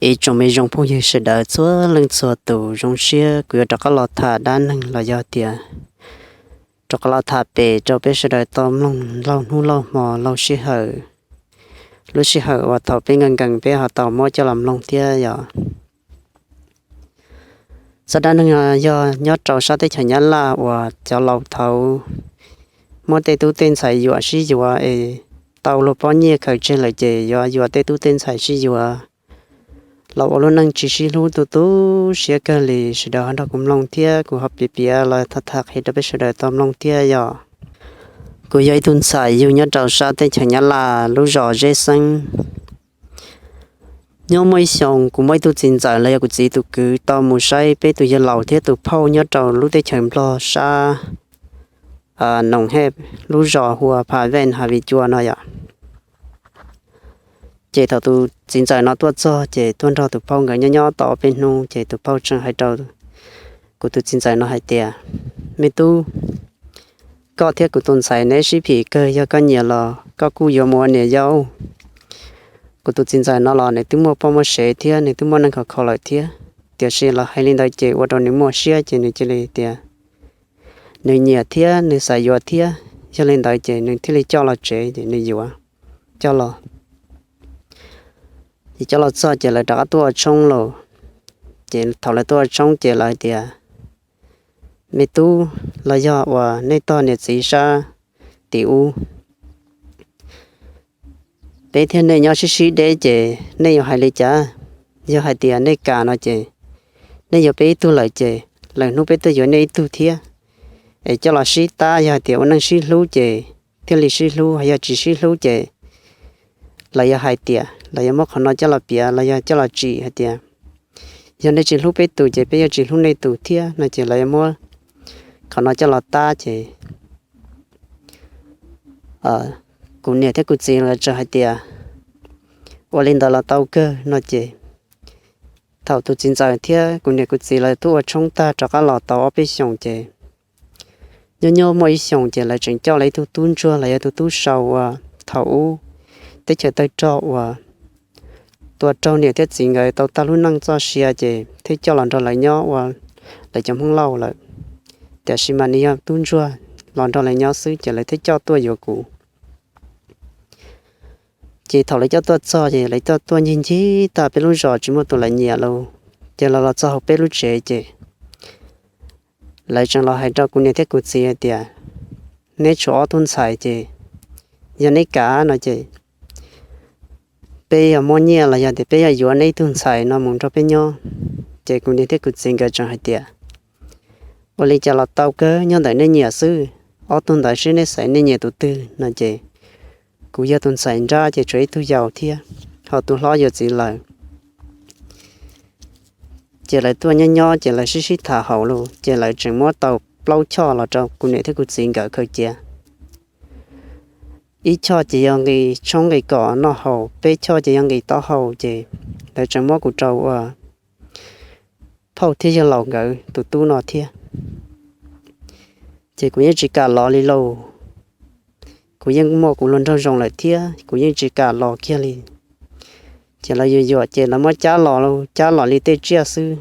Ib tsoom me zoo phooj ywg sawv daws txhua leej txhua tus, zoo siab kuv yuav rov qab los tham dab neeg los yog tias rov qab los tham pem rau peb sawv daws tau mloog lauj hnub lauj hmo lauj sij hawm, lub sij hawm uas thaum peb nkees nkees peb ho tau muab coj los mloog thiab yom. Txoj dab neeg no yog nyob rau sab teb chaws Nyab Laj uas cov laus thaud muab tej tub tej ntxhais yuam sib yuav es tau luag pob nyiaj khaws tseg lawm ces yuav yuam tej tub tej ntxhais sib yuav. Los ua lub neej tsis sib hlub tu tu siab kawg li. Sawv daws ho nrog kuv mloog thiab kuv ho piav piav los tham tham qhia rau peb sawv daws tau mloog thiab yom. Kuv yog ib tug ntxhais yug nyob rau sab teb chaws Nyab Laj lub zos Zeb Xeeb. Nyob muaj ib xyoos kuv muaj ib tug txiv ntxawm los yog kuv txiv tus kwv tau mus saib peb tus yawg laus thiab tus phauj nyob rau lub teb chaws Nplog sab Noom Hej, lub zos hu ua Pha Ven Hav Vim Cua no yom. Ces thaum tus txiv ntxawm no tuaj txog ces tuaj nrog tus phauj nkawd nyob nyob tau ob peb hnub ces tus phauj tseem hais rau kuv tus txiv ntxawm no hais tias, Me tub, koj thiab kuv tus ntxhais neb sib phim kawg, yog koj nyiam los koj kuj yuav mus ua niam yau. Kuv tus txiv ntxawm no los nws twb muaj poj muaj sev thiab nws twb muaj neej khov kho lawm thiab, tiam sis los hais li ntawd ces ua rau nws muaj siab ces nws cia li tias nws nyiam thiab nws xav yuav thiab. Yog li ntawd ces nws thiaj li coj los tsev ces nws yuav coj los. Ces coj los txog ces lawv rov qab tuaj ua tshoob lauj. Ces thaum lawv tuaj ua tshoob ces lawv tias, Me tub, los yog uas nej tog niam txiv sab tim ub, peb thiab nej nyob sib sib deb ces nej yuav hais li cas? Yog hais tias nej kam no ces nej yuav peb ib tug lawm ces lwm hnub peb tuaj yuav nej ib tug thiab, es coj los sib tab. Yog hais tias ua neej sib hlub ces thiaj li sib hlub, yog tsis sib hlub ces lawv yuav hais tias lawv yuav muab qhov no coj los piav los yog coj los tsim hais tias, Yog nej tsis hlub peb tus ces peb yuav tsis hlub nej tus thiab no ces lawv yuav muab qhov no coj los tab ces kuv niam thiab kuv txiv lawv txawm hais tias, Ua li ntawd los tau kawg no ces thaum tus txiv ntxawm thiab kuv niam kuv txiv lawv tuaj ua tshoob tag rov qab los tau ob peb xyoos ces nyob nyob muaj ib xyoos ces lawv tseem coj lawv ib tug tub ntsuag los yog tus tub sau uas thaum ub teb chaws tawg rog uas tua raug niam thiab txiv nkawd tau tag lub neej txoj sia ces thiaj coj los nrog lawv nyob ua lawv cov Hmoob Lauj lawm. Tiam sis mas nws yog tub ntsuag los nrog lawv nyob xwb ces lawv thiaj coj tuaj yuav kuv. Ces thaum lawv coj tuaj txog ces lawv coj tuaj ncig ncig tag peb lub zos tsis muaj tus lawv nyiam lauj. Ces los los txog hauv peb lub tsev ces lawv tseem los hais rau kuv niam thiab kuv txiv hais tias, Neb tshuav ob tug ntxhais ces yog neb kam no ces peb yog muaj nyiaj los yog tias peb yog yuav neb ib tug ntxhais no mus nrog peb nyob. Ces kuv niam thiab kuv txiv nkawd tseem hais tias, Ua li cas los tau kawg, nyob ntawm nej nyiam xwb. Ob tug ntawd seb neb xaiv nej nyiam tus twg no ces kuv yog tus ntxhais nrab ces tshuav ib tug yau thiab, ho tus hlob yuav txiv lawm. Ces lawv tuaj nyob nyob ces lawv sib sib tham haum lauj, ces lawv tseem muab tau plaub choj los rau kuv niam thiab kuv txiv nkawd khaws cia. Ib choj ces yog nqi tshoob nqi kos noj haus, peb choj ces yog nqi taub hau, ces lawv tseem muab kuv rau ua phauj thiab yawg laus nkawd tus tub no thiab. Ces kuv yeej tsis kam los li lauj. Kuv yeej muaj kuv luag nraug zoo lawm thiab kuv yeej tsis kam los kiag li. Ces lawv yuam yuam ces lawv muab cab los, cab los li tej tsiaj xwb.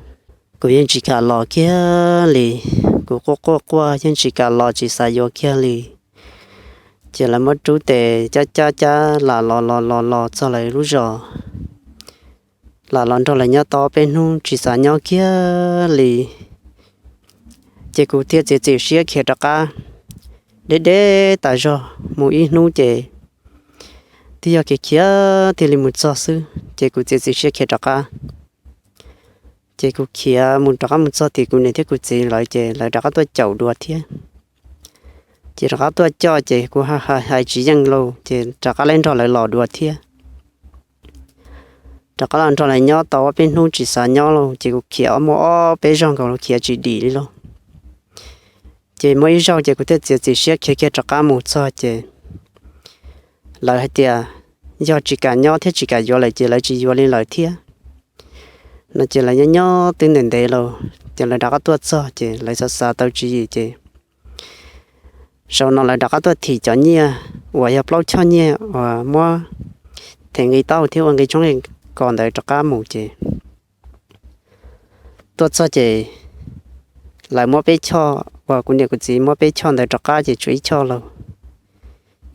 Kuv yeej tsis kam los kiag li, kuv quaj quaj quaj yeej tsis kam los tsis xav yuav kiag li. Ces lawv muab rub tes cab cab cab lam los los los los txog lawv lub zos, lam los nrog lawv nyob tau peb hnub tsis xav nyob kiag li. Ces kuv thiaj txiav txim siab khiav rov qab. Deb deb tas zog mus ib hnub ces twb yog khiav khiav thiaj li mus txog xwb, ces kuv txiav txim siab khiav rov qab. Ces kuv khiav mus rov qab mus txog tim kuv niam thiab kuv txiv lawv, ces lawv rov qab tuaj caum dua thiab. Ces rov qab tuaj coj ces kuv hais tsis yeej lauj, ces rov qab lawv nrog lawv los dua thiab. Rov qab los nrog lawv nyob tau ob peb hnub tsis xav nyob lauj, ces kuv khiav muaj ob peb zaug nkaus los khiav tsis dim li lauj. Ces muaj ib zaug ces kuv thiaj txiav txim siab khiav kiag rov qab mus txog ces lawv hais tias yog tsis kam nyob thiab tsis kam yuav lawm ces lawv tsis yuav li lawm thiab no. Ces lawv nyob nyob twb ntev ntev lauj, ces lawv rov qab tuaj txog ces lawv xav xav tau tswv yim ces zaum no lawv rov qab tuaj thim cov nyiaj uas yog plaub choj nyiaj uas muab them nqi taub thiab ua nqi tshoob nqi kos ntawd rov qab mus ces tuaj txog ces lawv muab peb choj, uas kuv niam kuv txiv muab peb choj ntawd rov qab ces tshuav ib choj lauj.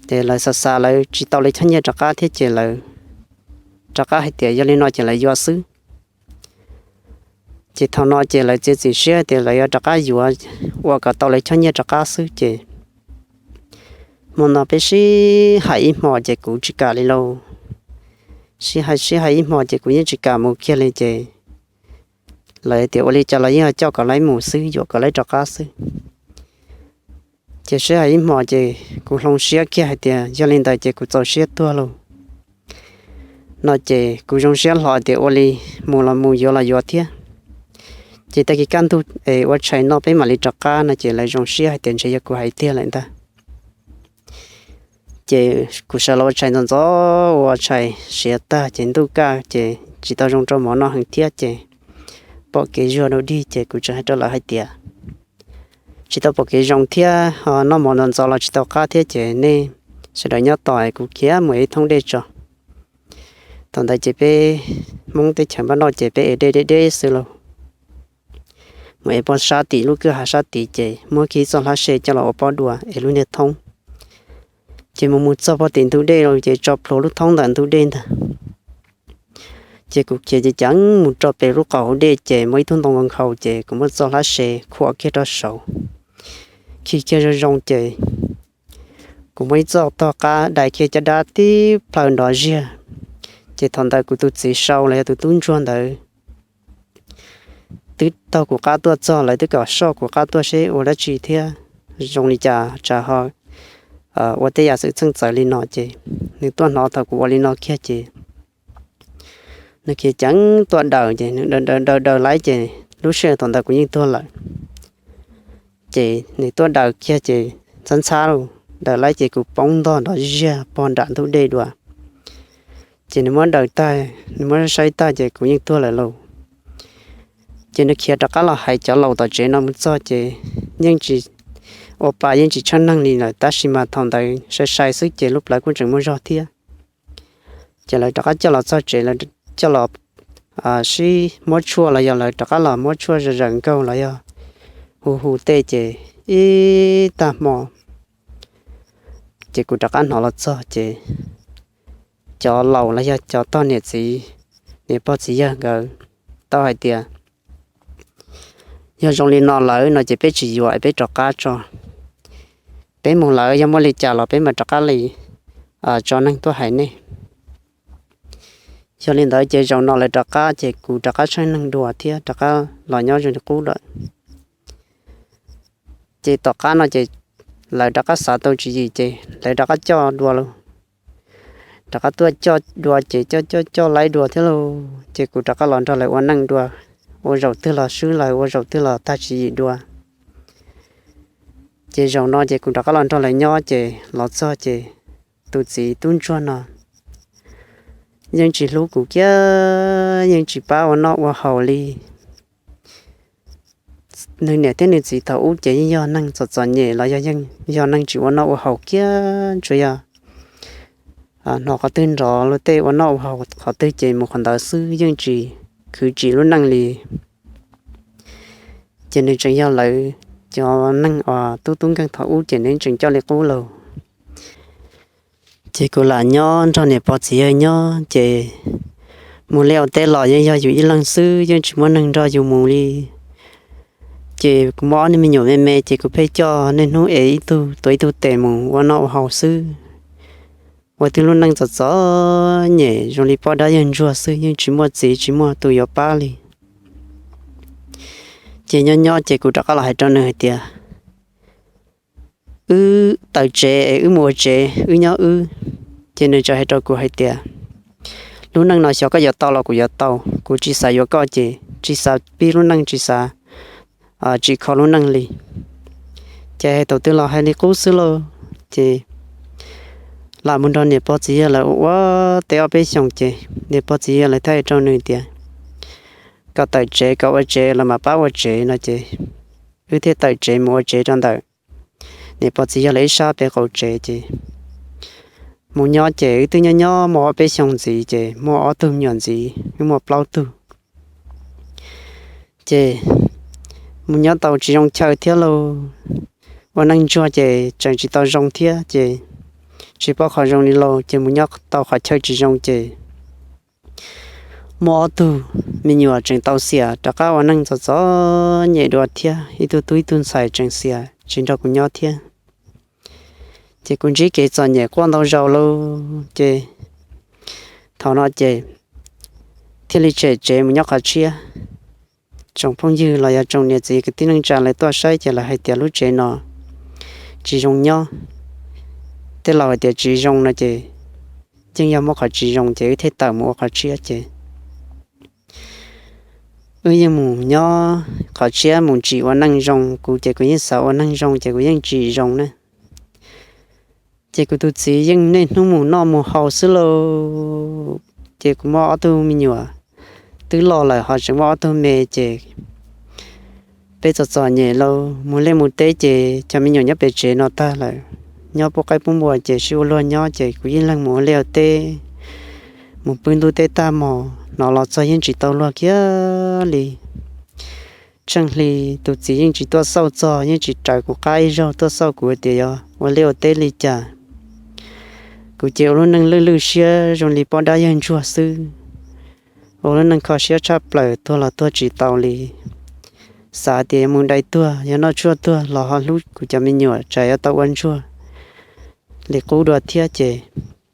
Ces lawv xav xav lawv tsis tau li choj nyiaj rov qab thiab ces lawv rov qab hais tias yog li no ces lawv yuav xwb. Ces thaum no ces lawv txiav txim siab tias lawv yuav rov qab yuav ua kom tau lawv choj nyiaj rov qab xwb ces hmo no peb sib hais ib hmo ces kuv tsis kam li lauj. Sib hais sib hais ib hmo ces kuv yeej tsis kam mus kiag li ces lawv tias ua li cas los yeej coj kom lawv mus xwb, yuam kom lawv rov qab xwb. Ces sib hais ib hmo ces kuv hloov siab kiag hais tias yog li ntawd ces kuv txaus siab tuag lauj. No ces kuv zoo siab hlo tias ua li mus los mus yuav los yuav thiab. Ces tag kis kaj ntug es ua tshais no peb mam li rov qab no ces lawv zoo siab hais tias ntshe yog kuv hais tiag lawm ntag. Ces kuv sawv los ua tshais ntxov ntxov ua tshais siav tag ces ntuj kaj ces tsis tau zoo rau mov noj heev thiab ces pom kev zuag dua dig ces kuv tseem hais rau lawv hais tias tsis tau pom kev zoo thiab ho noj mov ntxov ntxov los tsis tau qab thiab ces nej sawv daws nyob tos kuv khiav mus ev thoob dej tso. Thaum ntawd ces peb Hmoob teb chaws npaj noj ces peb ev dej deb deb xwb lauj. Mus ev pog sab tim lub kwj ha sab tid ces muab kiag txoj hlab se coj los ua pob dua ev lub niag thoob. Ces mus mus txog pog tim ntug dej los ces tso plhuav lub thoob ntawm ntug dej ntag. Ces kuv khiav ceev ceev mus rau pem lub qaum hauv dej ces muaj ib tug ntoo nkhaus ces kuv muab txoj hlab se khuam kiag rau saud, khi kiag zoo zoo ces kuv muab ib txoj tog qab dai kiag caj dab tib plhaw nrov ziag. Ces thaum ntawd kuv tus txiv sau los yog tus tub ntsuag ntawd twb taug kuv qab tuaj txog, lawv twb kom soj kuv qab tuaj seb ua dab tsi thiab zoo li cas tsam ho ua tej yam xwm txheej txawv li no ces nws tuaj hnov thaum kuv ua li no kiag ces nws khiav ceev tuaj daws ces nws daws daws daws laib ces lub sij hawm thaum ntawd kuv yeej tuag lawm. Ces nws tuaj daws kiag ces ntxhab ntxhab los daws laib ces kuv poob ntog nrov ziag pog nram ntug dej dua. Ces nws muab daws tag, nws muab saib tag ces kuv yeej tuag lawm lauj. Ces nws khiav rov qab los hais cov laus tom tsev no mus txog ces yeej tsis ua pa yeej tsis tsheej neeg li lawm tab sis mas thaum ntawd sai sai xwb ces lub plawv kuj tseem muaj zog thiab. Ces lawv rov qab coj los txog tsev, lawv coj los sib muab tshuaj los yog lawv rov qab los muab tshuaj zawm zawm nkaug los yog hu hu tej ces ib tag hmo ces kuv rov qab hnov los txog ces cov laus los yog cov tog niam txiv, niam pog txiv yawg nkawd tau hais tias yog zoo li no lawm no ces peb tsis yuav es peb rov qab tso. Peb mus lawm yog muaj li cas los peb mam rov qab li tso neeg tuaj hais nej. Yog li ntawd ces zaum no lawv rov qab ces kuv rov qab tsheej neeg dua thiab rov qab los nyob zoo li qub lawm. Ces tom qab no ces lawv rov qab xav tau tswv yim ces lawv rov qab coj dua lauj. Rov qab tuaj coj dua ces coj coj coj laib dua thiab lauj. Ces kuv rov qab los nrog lawv ua neej dua, ua zaum twg los swb lawv, ua zaum twg los tag tswv yim dua. Ces zaum no ces kuv rov qab los nrog lawv nyob ces los txog ces tus txiv tub ntsuag no yeej tsis hlub kuv kiag, yeej tsis pab ua noj ua haus li. Nws niam thiab nws txiv thaum ub ces yeej yog neeg txom txom nyem los yog yeej yog neeg tsis ua noj ua haus kiag, tsuas yog hnov qhov twg nrov luag tej ua noj ua haus qhov twg ces mus qhov ntawd xwb, yeej tsis khwv tsim lub neej li. Ces nws tseem yog lawv cov neeg uas tub tub nkeeg thaum ub ces nws tseem coj li qub lauj. Ces kuv lam nyob nrog niam pog txiv yawg nyob ces mus liaj ua teb los yeej yog yus ib leeg xwb, yeej tsis muaj neeg nrog yus mus li. Ces kuv muaj ob niag me nyuam me me ces kuv pheej coj niaj hnub es ib tug tuav ib tug tes mus ua noj ua haus xwb. Ua twb lub neej txom txom nyem zoo li poj dab yawg ntsuag xwb, yeej tsis muaj txiv tsis muaj tus yuav pab li. Ces nyob nyob ces kuv rov qab los hais rau nws hais tias, wb tawm tsev es wb mus ua tsev, wb nyob wb. Ces nws txawm hais rau kuv hais tias, lub neej no xyov koj yuav tau los kuv yuav tau, kuv tsis xav yuav koj ces tsis xav pib lub neej, tsis xav tsim kho lub neej li. Ces hais thaum twg los hais li qub xwb lauj. Ces lam mus nrog niam pog txiv yawg lawv ua ua teb ob peb xyoos ces niam pog txiv yawg lawv thiaj hais rau nws tias, kom tawm tsev kom ua tsev los mam pab ua tsev no ces wb thiaj tawm tsev mus ua tsev rau ntawm niam pog txiv yawg lawv ib sab pem qaum tsev ces mus nyob ces wb twb nyob nyob muaj ob peb xyoos ntxiv ces muaj ob tug me nyuam ntxiv, wb muaj plaub tug. Ces mus nyob tau tsis zoo chaw thiab lauj, ua neej ntsuag ces tseem tsis tau zoo thiab ces tsis paub qhov zoo li lauj, ces mus nyob tau qhov chaw tsis zoo ces muaj ob tug me nyuam tseem tau xiam rov qab ua neej txom txom nyem dua thiab, ib tug tub ib tug ntxhais tseem xiam tsis nrog kuv nyob thiab. Ces kuv ntsib kev txom nyem quaj ntau zaus lauj, ces thaum no ces thiaj li tshem tsev mus nyob qhov tshiab. Tsoom phooj ywg los yog tsoom niam txiv kwv tij neej tsa lawv tuaj saib ces lawv hais tias lub tsev no tsis zoo nyob. Tej laus hais tias tsis zoo no ces yeej yog muab qhov tsis zoo ces wb thiaj tawm mus ua qhov tshiab ces wb yeej mus nyob qhov tshiab mus tsim ua neej zoo. Kuv ces kuv yeej xav ua neej zoo ces kuv yeej tsim zoo na. Ces kuv tus txiv yeej niaj hnub mus noj mus haus xwb lauj. Ces kuv muaj ob tug me nyuam twb loj lawm ho tseem muaj ob tug me ces peb txom txom nyem lauj, mus liaj mus teb ces cov me nyuam nyob pem tsev no tag lawm, nyob pub qaib pub npua ces sib ua luag nyob ces kuv ib leeg mus ua liaj ua teb, mus pw ntuj teb tag hmo, hnov los txog yeej tsis tau luag kiag li. Tsheej hli tus txiv yeej tsis tuaj xauj txog, yeej tsis raws kuv qab ib zaug tuaj xauj kuv tias yog ua liaj ua teb li cas. Kuv ces ua lub neej lwj lwj siab zoo li poj dab yawg ntsuag xwb, ua lub neej kho siab tshaj plaws, tuag los tuag tsis tau li. Xav tias yuav mus dai tuag, yog noj tshuaj tuag los ho hlub kuv cov me nyuam tsam yuav tau ua ntsuag li qub dua thiab ces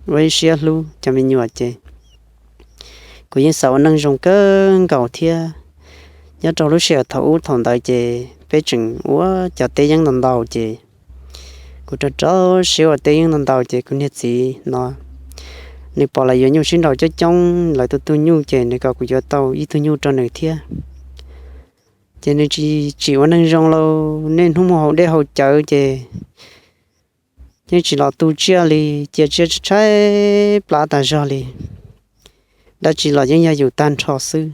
ua ib siab hlub cov me nyuam ces kuv yeej xav ua neej zoo kawg nkaus thiab. Nyob rau lub sij hawm thaum ub thaum ntawd ces peb tseem ua cov teb yeeb ntau ntau ces kuv rau rau siab ua teb yeeb ntau ntau ces kuv niag txiv no nws pom lawv yuav nyuj sib nraus coob coob, lawv tus tug nyuj ces nws kom kuv yuav tau ib tug nyuj rau nws thiab. Ces nws tsis tsim ua neeg zoo lauj, niaj hnub mus haus dej haus cawv ces yeej tsis los tu tsiaj li, cia tsiaj tshaib plab tas zog li, dab tsi los yeej yog yus tag nrho xwb.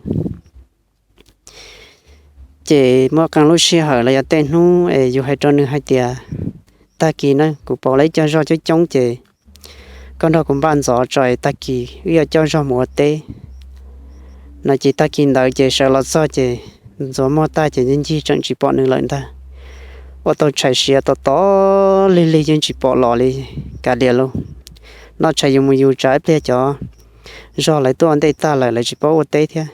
Ces muaj qee lub sij hawm los yog tej hnub es yus hais rau nws hais tias, tag kis na kuv pauv lawv cov zog coob coob ces koj nrog kuv npaj ntxov tso es tag kis wb yuav coj zog mus ua teb no ces tag kis ntawd ces sawv los txog ces ntxuav muag tag ces ncig ncig tseem tsis pom nws lawm ntag. Ua tau tshais siav tom tom lig lig yeej tsis pom los li, kav liam lauj. Noj tshais yus mus yus tsam ib pliag cov zog lawv tuaj ua ntej tag lawm lawv tsis paub ua teb thiab.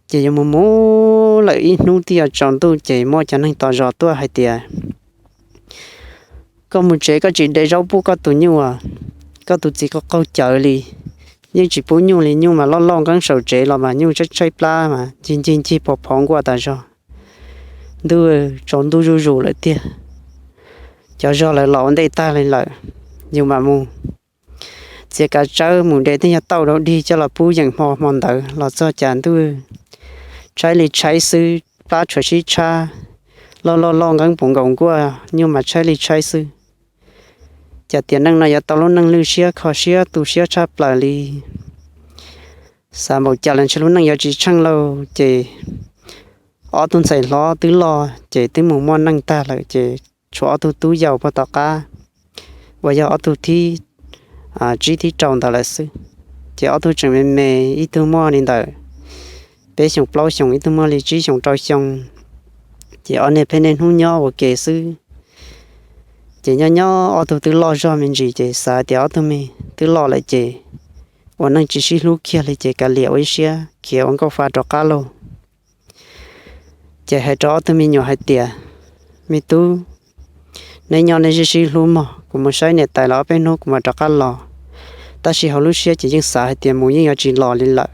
Ces yuav mus mus lawm ib hnub twb yuav tsaus ntuj ces muaj cov neeg tom zos tuaj hais tias, koj mus tsev koj tsis de zaub pub koj tus nyuj as, koj tus txiv qaug qaug cawv li, yeej tsis pub nyuj li, nyuj mas loj loj nqeeb saum tsev los mas nyuj tshaib tshaib plab mas ncig ncig ncig pos phov nkuaj tas zog. Ntuj, tsaus ntuj zuj zus lawm tiag, cov zog lawv los ua ntej tag li lawm, yus mam mus txiav kav tsawb mus de tej nyuag tauj dau dig coj los pub yeem hmo hmo ntawd los txog cas ntuj tshaib li tshaib xwb, plab tshuav sib tshab, loj loj loj nqeeb puv nkaus nkuaj, nyuj mas tshaib li tshaib xwb. Cas tiam neej no yuav tau lub neej lwj siab kho siab tu siab tshaj plaws li. Xav npaum cas los ntshe lub neej yuav tsis tsheej lauj. Ces ob tug ntxhais hlob twb loj ces twb mus muaj neej tag lawm ces tshuav ob tug tub yau puag tom qab uas yog ob tug thib tsib thib rau ntawd lawm xwb. Ces ob tug tseem me me, ib tug muaj li ntawm peb xyoos plaub xyoos, ib tug muaj li tsib xyoos rau xyoo. Ces ob niag pheej niaj hnub nyob ua ke xwb. Ces nyob nyob ob tug twb loj zog me ntsis ces xav tias ob tug me twb loj lawm ces ua neej tsis sib hlub kiag li ces kav liam ua ib siab khiav ua nkauj fa rov qab lauj. Ces hais rau ob tug me nyuam hais tias, me tub, neb nyob neb sib sib hlub mog, kuv mus saib niam tais los ob peb hnub kuv mam rov qab los. Tab sis hauv lub siab ces yeej xav hais tias mus yeej yuav tsis los li lawm,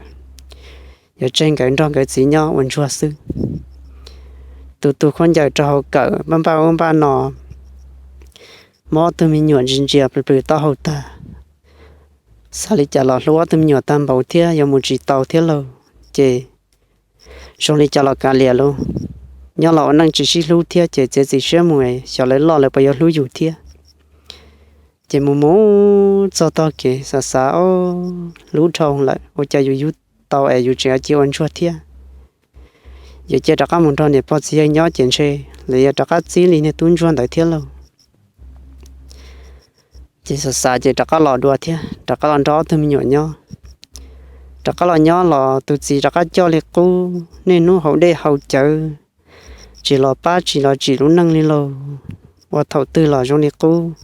yuav tseg nkawd nrog nkawd txiv nyob ua ntsuag xwb. Tus tus khaub ncaws rau hauv kawm npaj npaj ub npaj no, muab ob tug me nyuam ntsia ntsia plws plws taub hau tag. Xav li cas los hlub ob tug me nyuam tag npaum thiab yuav mus tsis tau thiab lauj. Ces zoo li cas los kav liam lauj, nyob los ua neej tsis sib hlub thiab ces txiav txim siab mus, xyov lawv loj lawv puas yuav hlub yus thiab. Ces mus mus txog tog kev xav xav, lub dhau lawm ua cas yus yug tau es yus tseem cia ua ntsuag thiab. Yuav cia rov qab mus nrog niam pog txiv yawg nyob ces ntshe lawv yuav rov qab txib li niag tub ntsuag ntawd thiab lauj. Ces xav xav ces rov qab los dua thiab, rov qab los nrog ob tug me nyuam nyob. Rov qab los nyob los tus txiv rov qab coj li qub, niaj hnub haus dej haus cawv, tsis los pab tsis los tsim lub neej li lauj. Ua thaum twg los zoo li qub,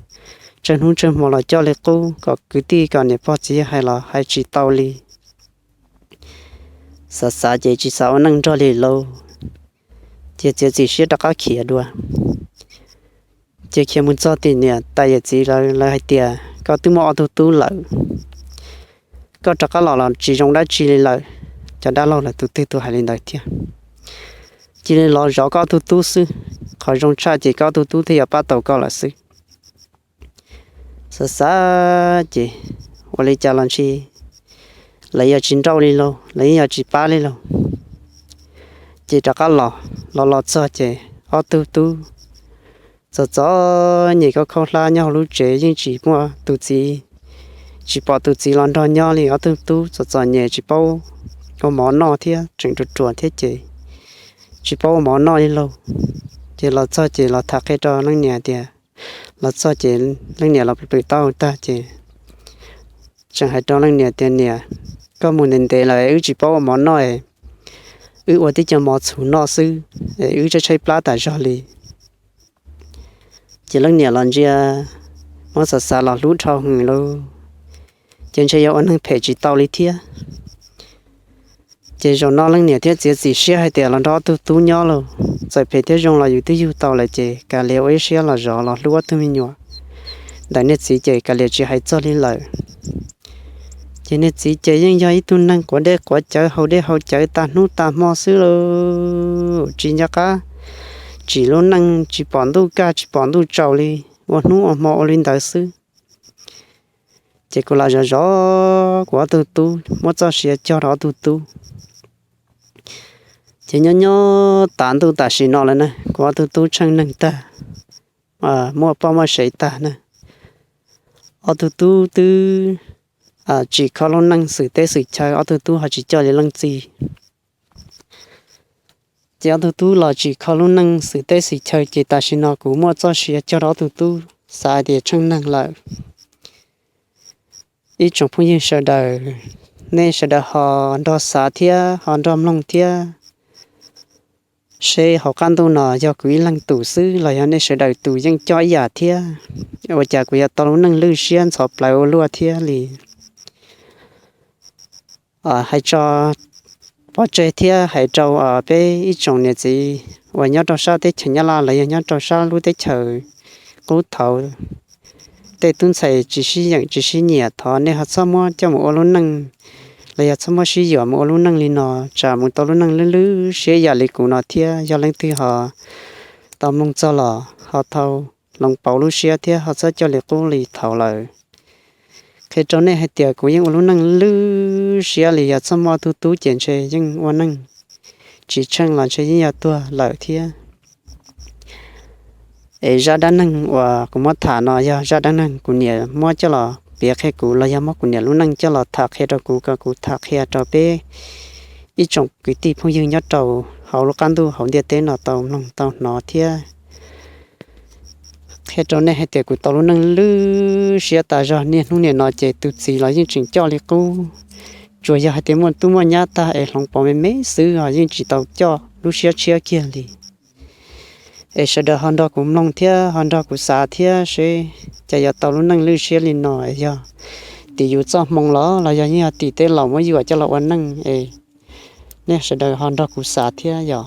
tsawg hnub tsawg hmo los coj li qub, kom kwv tij kom niam pog txiv hais los hais tsis tau li. Xav xav ces tsis xav ua neej nrog li lauj, ces txiav txim siab rov qab khiav dua. Ces khiav mus txog tim niam tais yawm txiv lawv, lawv hais tias, koj twb muaj ob tug tub lawm, koj rov qab los los tsis zoo dab tsi li lawm. Cov dab laug lawv tus twg tus hais li ntawd thiab. Cia li los zov koj ob tug tub xwb, qhov zoo tshaj ces koj ob tug tub thiaj yuav pab tau koj lawm xwb. Xav xav ces ua li cas los ntshe lawv yog tsis nrauj li lauj, lawv yeej yog tsis pab li lauj. Ces rov qab los, los los txog ces ob tug tub txom txom nyem khaub khaub hlab nyob hauv lub tsev, yeej tsis muaj tus txiv, tsis pom tus txiv los nrog nyob li. Ob tug tub txom txom nyem tsis paub ua mov noj thiab, tseem ruam ruam thiab ces tsis paub ua mov noj li lauj. Ces los txog ces los tham qhia rau leej niam tias, los txog ces leej niam los plhws taub hau tag ces tseem hais rau leej niam tias, niam, koj mus ntev ntev lawm wb tsis paub ua mov noj, wb ua tib co mov txhuv noj xwb, wb tshaib tshaib plab tas zog li. Ces leej niam los ntsia, muab xav xav los hlub dhau heev lauj, ces ntshe yuav ua neeg phem tsis tau li thiab. Ces zaum no leej niam thiaj txiav txim siab hais tias los nrog ob tug tub nyob lauj, txawm phem thiab zoo los yus twb yug tau lawm ces kav liam ua ib siab los zov los hlub ob tug me nyuam ntawm niag txiv ces kav liam tsis hais txog li lawm. Ces niag txiv ces yeej yog ib tug neeg quav dej quav cawv haus dej haus cawv tas hnub tas hmo xwb lauj, tsis nco qab tsim lub neej, tsis pom ntuj kaj tsis pom ntuj tsaus li, ua hnub ua hmo ua li ntawd xwb. Ces kuv los zov zov kuv ob tug tub, muab txoj sia cog rau ob tug tub. Ces nyob nyob tav ntuj tam sim no lawm na, kuv ob tug tub tsheej neeg tag, muaj poj muaj sev tag na. Ob tug tub twb tsim kho lub neej xwm teb xwm chaw, ob tug tub ho tsis coj li leej txiv. Ces ob tug tub los tsim kho lub neej xwm teb xwm chaw, ces tam sim no kuv muaj txoj sia cog rau ob tug tub, xav hais tias tsheej neeg lawm. Ib tsoom phooj ywg sawv daws, nej sawv daws ho nrog xav thiab ho nrog mloog thiab, seb hauv qab ntuj no yog kuv ib leeg tus xwb los yog nej sawv daws tus yeej coj ib yam thiab. Ua cas kuv yuav tau lub neej lwj siab ntxhov plawv ua luaj thiab li. Hais tso pov tseg thiab hais rau peb ib tsoom niam txiv uas nyob rau sab teb chaws Nyab Laj los yog nyob rau sab lub teb chaws qub thaud, tej tub ntxhais tsis sib yeem tsis sib nyiam, thov nej ho txhob muab coj mus ua lub neej los yog txhob muab sib yuam mus ua lub neej li no, tsam mus tau lub neej lwj lwj siab yam li kuv no thiab. Yog leej twg ho tau mloog txog los ho tau hloov pauv lub siab thiab ho txhob coj li qub li thaud lawm. Qhia rau nej hais tias kuv yeej ua lub neej lwj siab li, yog txhob muaj ob tug tub ces ntshe yeej ua neej tsis tsheej los ntshe yeej yog tuag lawm thiab. Es zaj dab neeg uas kuv muab tham no yog zaj dab neeg kuv niam muab coj los piav qhia kuv los yog muab kuv niam lub neej coj los tham qhia rau kuv kom kuv tham qhia rau peb ib tsoom kwv tij phooj ywg nyob rau hauv lub qab ntuj hauv ntiaj teb no tau mloog tau hnov thiab. Qhia rau nej hais tias kuv tau lub neej lwj siab tas zog, niaj hnub niam no ces tus txiv los yeej tseem coj li qub. Tsuas yog hais tias muaj tub muaj nyab tag es hloov pauv me me xwb os, yeej tsis tau coj lub siab tshiab kiag li. Es sawv daws ho nrog kuv mloog thiab ho nrog kuv xav thiab seb cas yuav tau lub neej lwj siab li no, yog tim yus txoj hmoo los los yog yeej yog tim tej laus muab yuam coj los ua neej es nej sawv daws ho nrog kuv xav thiab yog.